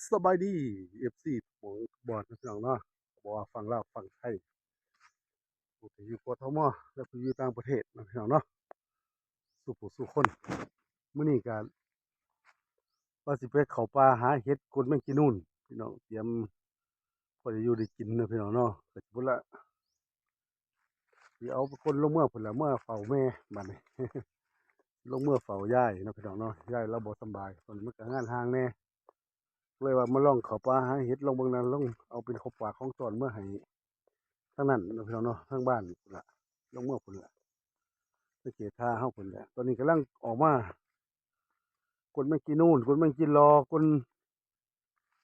ສະບາຍດີ ເອັຟຊີ ທຸກໝ່ອງທຸກບ່ອນເນາະ ພີ່ນ້ອງເນາະ ບໍ່ວ່າຝັ່ງລາວຝັ່ງໄທ ຜູ້ທີ່ຢູ່ ກທມ ແລະ ຜູ້ຢູ່ຕ່າງປະເທດເນາະ ພີ່ນ້ອງເນາະ ສູ່ຜູ້ສູ່ຄົນ. ມື້ນີ້ກະວ່າຊິໄປເຂົ້າປ່າຫາເຫັດກົນແມງຈີນູນ ພີ່ນ້ອງ ຕຽມພໍໄດ້ຢູ່ໄດ້ກິນເນາະ ພີ່ນ້ອງເນາະ ກະຊິພຸ້ນລະ ຊິເອົາຄົນລົງເມືອພຸ້ນລະ ເມືອເຝົ້າແມ່ບາດນີ້ ລົງເມືອເຝົ້າຍາຍເນາະ ພີ່ນ້ອງເນາະ ຍາຍລາວບໍ່ສຳບາຍ ຕອນນີ້ມັນກະງານຫ່າງແດ່ ເລີຍວ່າມາລອງເຂົ້າປ່າຫາເຫັດລອງເບິ່ງນະ ລອງເອົາເປັນຂອງຝາກຂອງຕ້ອນເມືອໃຫ້ທາງນັ້ນເນາະ ພີ່ນ້ອງເນາະ ທາງບ້ານພຸ້ນລະ ລົງເມືອພຸ້ນລະ ທາງເຂດທ່າເຮົາພຸ້ນແຫຼະ. ຕອນນີ້ກຳລັງອອກມາ ກົນແມງຈີນູນ ກົນແມງຈີລໍ ກົນ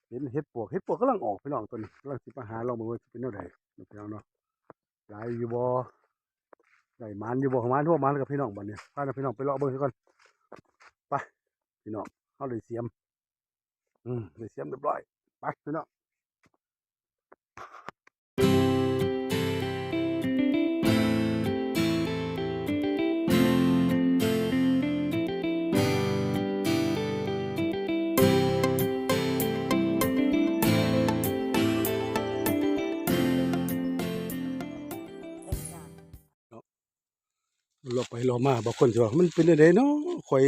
ເຫັນເຫັດປວກ ເຫັດປວກກຳລັງອອກ ພີ່ນ້ອງ ຕອນນີ້ກຳລັງຊິໄປຫາລອງເບິ່ງວ່າຊິເປັນແນວໃດເນາະ ພີ່ນ້ອງເນາະ ຫຼາຍຢູ່ບໍ່ ໄດ້ໝານຢູ່ບໍ່ ໝານບໍ່ໝານກັບພີ່ນ້ອງ ບາດນີ້ພາພີ່ນ້ອງໄປເລາະເບິ່ງຊະກ່ອນ ໄປ ພີ່ນ້ອງ ເຮົາໄດ້ສຽມ ອືມ ໄດ້ສຽມຮຽບຮ້ອຍ ໄປ ພີ່ນ້ອງ. ເລາະໄປເລາະມາ ບາງຄົນຊິວ່າ ມັນເປັນແນວໃດເນາະ ຂ້ອຍ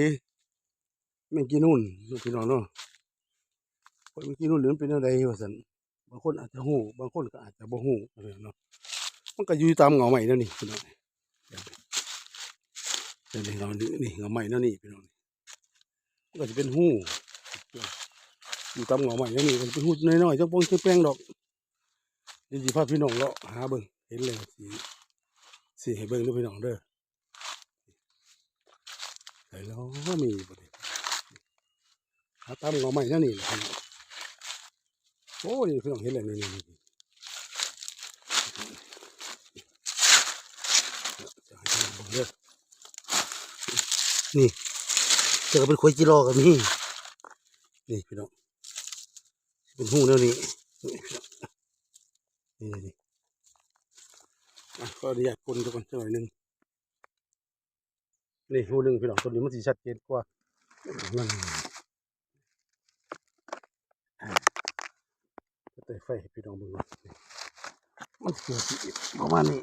ແມງຈີນູນເນາະ ພີ່ນ້ອງເນາະ ຂ້ອຍ ແມງຈີນູນນີ້ມັນເປັນແນວໃດ ວ່າຊັ້ນ. ບາງຄົນອາດຈະຮູ້ ບາງຄົນກໍອາດຈະບໍ່ຮູ້ເນາະ ມັນກໍຢູ່ຕາມເຫງົ້າໄມ້ແນວນີ້ ພີ່ນ້ອງ ນີ້ເຫງົ້າ ນີ້ເຫງົ້າໄມ້ແນວນີ້ ພີ່ນ້ອງ ມັນກໍຊິເປັນຮູ ຢູ່ຕາມເຫງົ້າໄມ້ແນວນີ້ ມັນເປັນຮູນ້ອຍໆ ຈັກປ່ອງຈັກແປງດອກ. ດຽວຊິພາພີ່ນ້ອງເລາະຫາເບິ່ງ ເຫັນແລ້ວຊິ ຊິໃຫ້ເບິ່ງເດີ ພີ່ນ້ອງເດີ. ໃສ່ແລ້ວມີບໍ່ນີ້ ຫາຕາມເຫງົ້າໄມ້ແນວນີ້ແຫຼະ ໂອ້ ນີ້ພີ່ນ້ອງເຫັນແລ້ວ ນີ້ ນີ້ ນີ້ ຈະໃຫ້ພີ່ນ້ອງເບິ່ງເດີ ນີ້ ເທື່ອກໍເປັນຂວາຍຈີລໍກໍມີ ນີ້ພີ່ນ້ອງ ເປັນຮູແນວນີ້ ນີ້ ນີ້ ນີ້ ອ່ະ ຂໍອະນຸຍາດຄົນທຸກຄົນຈັກໜ້ອຍໜຶ່ງ. ນີ້ຮູໜຶ່ງພີ່ນ້ອງ ຕົວນີ້ມັນຊິຊັດເຈນກວ່າ ນັ້ນ ເປີດໄຟໃຫ້ພີ່ນ້ອງເບິ່ງ ມັນຊິເປັນປະມານນີ້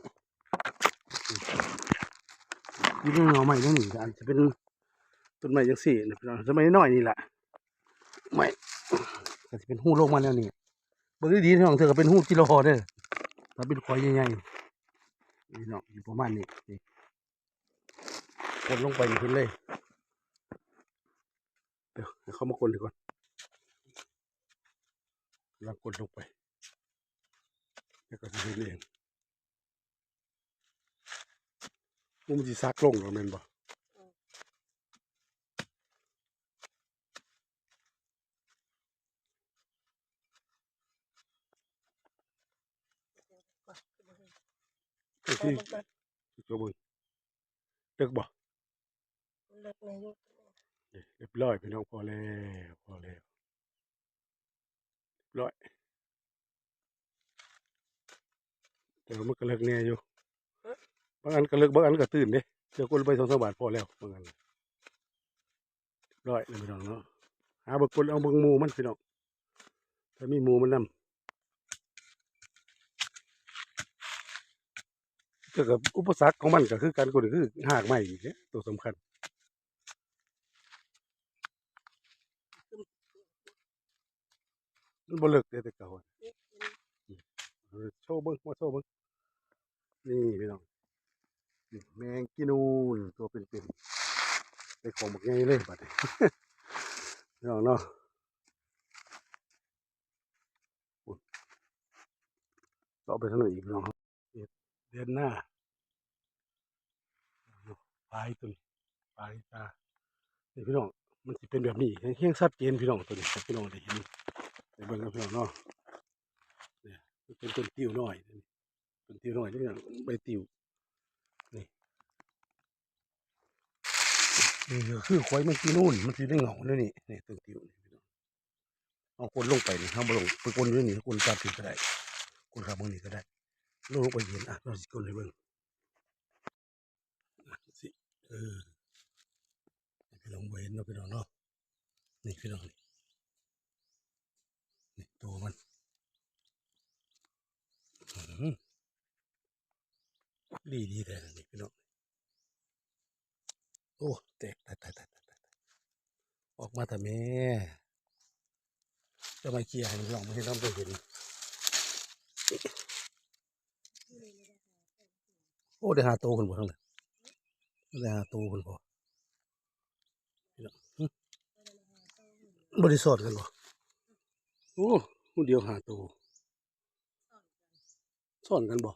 ຢູ່ໃນເຫງົ້າໄມ້ແນວນີ້ ອາດຈະເປັນຕົ້ນໄມ້ຈັ່ງຊີ້ນະ ຕົ້ນໄມ້ນ້ອຍໆນີ້ລະ ໄມ້ ກໍຊິເປັນຮູລົງມາແນວນີ້ ເບິ່ງດີໆ ພີ່ນ້ອງ ເທື່ອກໍເປັນຮູຈີລໍເດີ ຖ້າເປັນຂວາຍໃຫຍ່ໆ ນີ້ເນາະ ຢູ່ປະມານນີ້ ນີ້ ກົດລົງໄປນີ້ເຫັນເລີຍ ດຽວໃຫ້ເຂົາມາກົດດີກ່ອນ ກຳລັງກົດລົງໄປ ແລ້ວກໍຊິເຫັນເອງ ໂອ້ ມັນຊິສັກລົງແມ່ນບໍ່? ເອີ ທີ່ ທີ່ຕົວເບິ່ງ ເລິກບໍ່? ເລິກແນ່ຢູ່ ນີ້ ຮຽບຮ້ອຍພີ່ນ້ອງ ພໍແລ້ວ ພໍແລ້ວ ຮຽບຮ້ອຍ ແຕ່ວ່າມັນກໍເລິກແນ່ຢູ່ ຮະ ບາງອັນກໍເລິກ ບາງອັນກໍຕື້ນເດ້ ເທື່ອກົດໄປສອງສາມບາດພໍແລ້ວ ບາງອັນ ຮຽບຮ້ອຍແລ້ວພີ່ນ້ອງເນາະ ຫາເບິ່ງກົດ ເອົາເບິ່ງໝູ່ມັນພີ່ນ້ອງ ຖ້າມີໝູ່ມັນນຳ ແຕ່ກໍອຸປະສັກຂອງມັນກໍຄືກັນ ກໍຄືຮາກໄມ້ນີ້ແຫຼະ ຕົວສຳຄັນ ມັນບໍ່ເລິກເດ້ແຕ່ເກົ່າ ເອີ ໂຊເບິ່ງ ມາໂຊເບິ່ງ ນີ້ພີ່ນ້ອງ ນີ້ແມງຈີນູນຕົວເປັນໆ ໄດ້ຂອງບັກໃຫຍ່ເລີຍບາດນີ້ ພີ່ນ້ອງເນາະ ພຸ້ນ ເລາະໄປທາງນັ້ນອີກພີ່ນ້ອງ ເຮັດເດືອນໜ້າ ປາຍຕົວນີ້ ປາຍຕາ ນີ້ພີ່ນ້ອງ ມັນຊິເປັນແບບນີ້ ແຮງ ແຮງຊັດເຈນພີ່ນ້ອງ ຕົວນີ້ໃຫ້ພີ່ນ້ອງໄດ້ເຫັນ ໄດ້ເບິ່ງນຳພີ່ນ້ອງເນາະ ນີ້ ມັນເປັນຕົ້ນຕິ້ວນ້ອຍ ຕົ້ນຕິ້ວນ້ອຍ ນີ້ພີ່ນ້ອງ ໃບຕິ້ວ ນີ້ ນີ້ກໍຄືຂວາຍແມງຈີນູນ ມັນຊິໄດ້ເຫງົ້າແນວນີ້ ນີ້ຕົ້ນຕິ້ວນີ້ພີ່ນ້ອງ ເຮົາກົດລົງໄປນີ້ ເຮົາບໍ່ຕ້ອງໄປກົດຢູ່ນີ້ ກົດຕາມທີ່ກໍໄດ້ ກົດຂ້າງເບິ່ງນີ້ກໍໄດ້ ລົງ ລົງໄປເຫັນ ອ່ະ ເຮົາຊິກົດໃຫ້ເບິ່ງ ອ່ະ ຊິ ເອີ ໃຫ້ພີ່ນ້ອງບໍ່ເຫັນເນາະ ພີ່ນ້ອງເນາະ ນີ້ພີ່ນ້ອງ ນີ້ ດີແທ້ນີ້ພີ່ນ້ອງ. ໂອ້ ແຕກ ຕາຍໆໆໆ ອອກມາແທ້ແມ້. ຈະມາເຄຍໃຫ້ພີ່ນ້ອງເຫັນນຳ ໄດ້ເຫັນ. ໂອ້ ໄດ້ຫ້າໂຕພຸ້ນບໍ່ທາງນັ້ນ? ໄດ້ຫ້າໂຕພຸ້ນບໍ່? ບໍ່ໄດ້ຊ້ອນກັນບໍ່? ໂອ້ ຜູ້ດຽວຫ້າໂຕ. ຊ້ອນກັນບໍ່?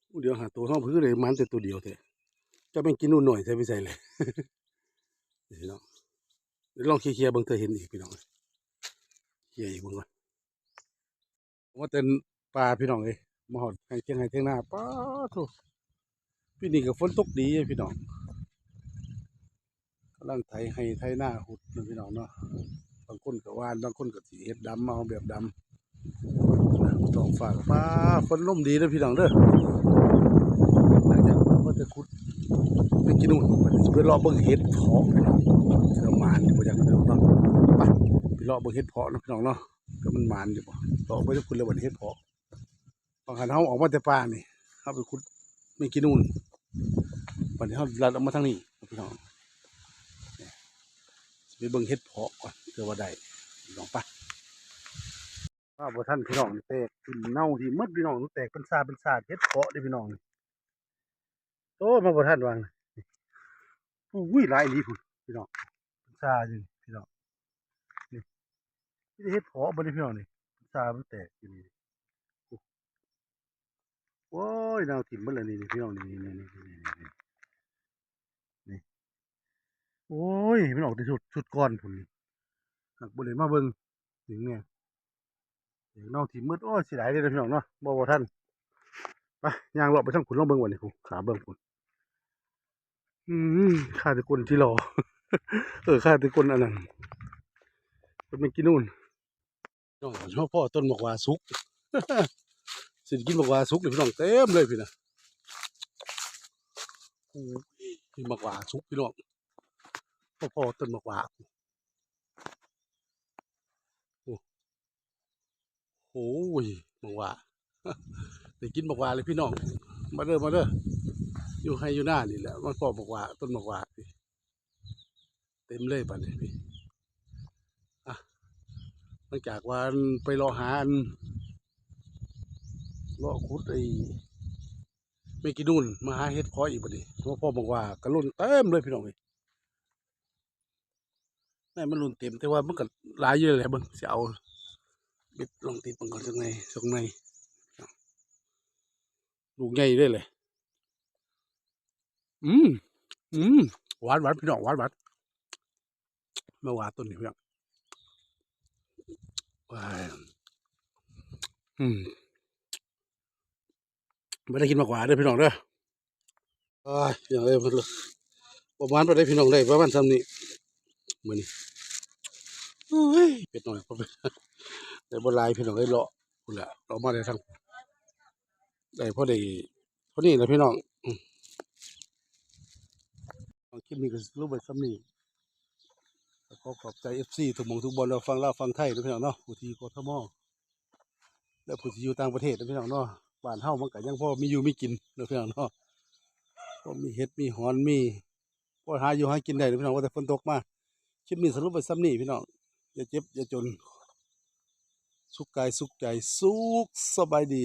ຜູ້ດຽວຫ້າໂຕ ເຮົາຄືໄດ້ໝານແຕ່ໂຕດຽວແທ້. ຈັກແມ່ນກິນໜູນໜ້ອຍໃສ່ໄປໃສແຫຼະ. ນີ້ເນາະ ລອງເຄຍໆເບິ່ງ ເທື່ອເຫັນອີກພີ່ນ້ອງ. ເຄຍອີກເບິ່ງກ່ອນ. ມາແຕ່ປ່າພີ່ນ້ອງເອີຍ ມາຮອດໄຮ່ ທຽງໄຮ່ທຽງນາ. ປາໂທ້ ປີນີ້ກໍຝົນຕົກດີພີ່ນ້ອງ. ກຳລັງໄຖໄຮ່ໄຖນາ ຫຸດເນາະພີ່ນ້ອງເນາະ. ບາງຄົນກໍຫວ່ານ ບາງຄົນກໍຊິເຮັດດຳ ເອົາແບບດຳ. ທ້ອງຟ້າກໍຟ້າ ຝົນລົມດີເດີພີ່ນ້ອງເດີ. ຫຼັງຈາກວ່າຈະຂຸດໄປກິນໜູນ ບັດນີ້ຊິໄປເລາະເບິ່ງເຫັດເຜາະພີ່ນ້ອງ. ເທື່ອໝານຢູ່ບໍ່ຈັກເນາະ. ໄປ ໄປເລາະເບິ່ງເຫັດເຜາະເນາະພີ່ນ້ອງເນາະ. ກໍມັນໝານຢູ່ບໍ່? ເລາະໄປທາງພຸ້ນແລ້ວບັດນີ້ ເຫັດເຜາະ. ບາງຄັນເຮົາອອກມາແຕ່ປ່ານີ້ ເຮົາໄປຂຸດແມງກີນູນ ບັດນີ້ເຮົາລັດອອກມາທາງນີ້ພີ່ນ້ອງ. ຊິໄປເບິ່ງເຫັດເຜາະກ່ອນ ເພື່ອວ່າໄດ້ພີ່ນ້ອງ. ໄປ ມາບໍ່ທັນພີ່ນ້ອງ ແຕກເນົ່າຖິ້ມໝົດພີ່ນ້ອງ. ແຕກເປັນຊາເປັນຊາ ເຫັດເຜາະເດ້ພີ່ນ້ອງ. ໂອ້ຍ ມາບໍ່ທັນຫວ່າງ. ໂອ້ຍ ຫຼາຍອີ່ຫຼີພຸ້ນພີ່ນ້ອງ ເປັນຊາຢູ່ນີ້ພີ່ນ້ອງ. ນີ້ ມີແຕ່ເຫັດເຜາະເບິດເດ້ພີ່ນ້ອງນີ້ ເປັນຊາມັນແຕກຢູ່ນີ້. ໂອ້ຍ ເນົ່າຖິ້ມເບິດແລ້ວນີ້ພີ່ນ້ອງ. ນີ້ ນີ້ ໂອ້ຍ ມັນອອກແຕ່ຊຸດ ຊຸດກ່ອນພຸ້ນນີ້ ຫາກບໍ່ໄດ້ມາເບິ່ງ. ນີ້ແມ່ນ ເນົ່າຖິ້ມໝົດ. ໂອ້ຍ ເສຍດາຍເດ້ພີ່ນ້ອງເນາະ ບໍ່ ບໍ່ທັນ. ໄປ ຍ່າງເລາະໄປທາງພຸ້ນ ລອງເບິ່ງບັດນີ້ ພຸ້ນ ຂາເບິ່ງພຸ້ນ. ອືມ ຄາແຕ່ຄົນທີ່ລໍ ເອີ ຄາແຕ່ຄົນອັນນັ້ນ ຄົນແມ່ນກິນນູນ. ນ້ອງ ເຮົາພໍ້ຕົ້ນໝາກຫວ້າສຸກ ຊິໄດ້ກິນໝາກຫວ້າສຸກເລີຍພີ່ນ້ອງ ເຕັມເລີຍພີ້ນະ. ໂອ້ຍ ໝາກຫວ້າສຸກພີ່ນ້ອງ ເຮົາພໍ້ຕົ້ນໝາກຫວ້າ. ໂອ້ ໂອ້ຍ ໝາກຫວ້າ ໄດ້ກິນໝາກຫວ້າເລີຍພີ່ນ້ອງ. ມາເດີ ມາເດີ ຢູ່ໄຮ່ຢູ່ນານີ້ແຫຼະ ມາພໍ້ໝາກຫວ້າ ຕົ້ນໝາກຫວ້າ ເຕັມເລີຍບາດນີ້. ອ່ະ ຫຼັງຈາກວ່າໄປເລາະຫາ ອັນ ເລາະຂຸດໄອ້ແມງກີນູນ ມາຫາເຫັດເຜາະອີກບາດນີ້ ມາພໍ້ໝາກຫວ້າກະຫຼົ່ນເຕັມເລີຍພີ່ນ້ອງເອີຍ. ແມ່ນມັນຫຼົ່ນເຕັມ ແຕ່ວ່າມັນກໍຫຼາຍຢູ່ແຫຼະ. ເບິ່ງ ຊິເອົາເບັດລອງຕິດເບິ່ງກ່ອນ ຈັກໜ່ອຍ ຈັກໜ່ອຍ. ລູກໃຫຍ່ເດ້ແຫຼະ. ອືມ ອືມ ຫວານໆ ພີ່ນ້ອງ ຫວານໆ. ມາຫວ່າຕົ້ນນີ້ພີ່ນ້ອງ ວ້າຍ ອືມ ບໍ່ໄດ້ກິນໝາກຫວ້າເດີພີ່ນ້ອງເດີ. ໂອ້ຍ ພີ່ນ້ອງເອີຍ ບໍ່ໝານປານໃດພີ່ນ້ອງ ໄດ້ປະມານສ່ຳນີ້ມື້ນີ້. ໂອ້ຍ ເປັດນ້ອຍ ໄດ້ບໍ່ຫຼາຍພີ່ນ້ອງເອີຍ ເລາະພຸ້ນແຫຼະ ເລາະມາໄດ້ທາງ ໄດ້ພໍໄດ້ເທົ່ານີ້ແຫຼະພີ່ນ້ອງ. ອືມ ຄລິບນີ້ກໍສະຫຼຸບໄວ້ສ່ຳນີ້ ກໍຂໍຂອບໃຈເອັຟຊີທຸກໝ່ອງທຸກບ່ອນ ແລະ ຝັ່ງລາວຝັ່ງໄທເດີພີ່ນ້ອງເນາະ ຜູ້ທີ່ຢູ່ ກທມ ແລະ ຜູ້ທີ່ຢູ່ຕ່າງປະເທດເນາະພີ່ນ້ອງເນາະ. ບ້ານເຮົາມັນກໍຍັງພໍມີຢູ່ມີກິນເນາະພີ່ນ້ອງເນາະ ພໍມີເຫັດມີຫອນ ມີພໍຫາຢູ່ຫາກິນໄດ້ເນາະພີ່ນ້ອງ ວ່າແຕ່ຝົນຕົກມາ. ຄລິບນີ້ສະຫຼຸບໄວ້ສ່ຳນີ້ພີ່ນ້ອງ ຢ່າເຈັບຢ່າຈົນ ສຸກກາຍສຸກໃຈ ສຸກສະບາຍດີ.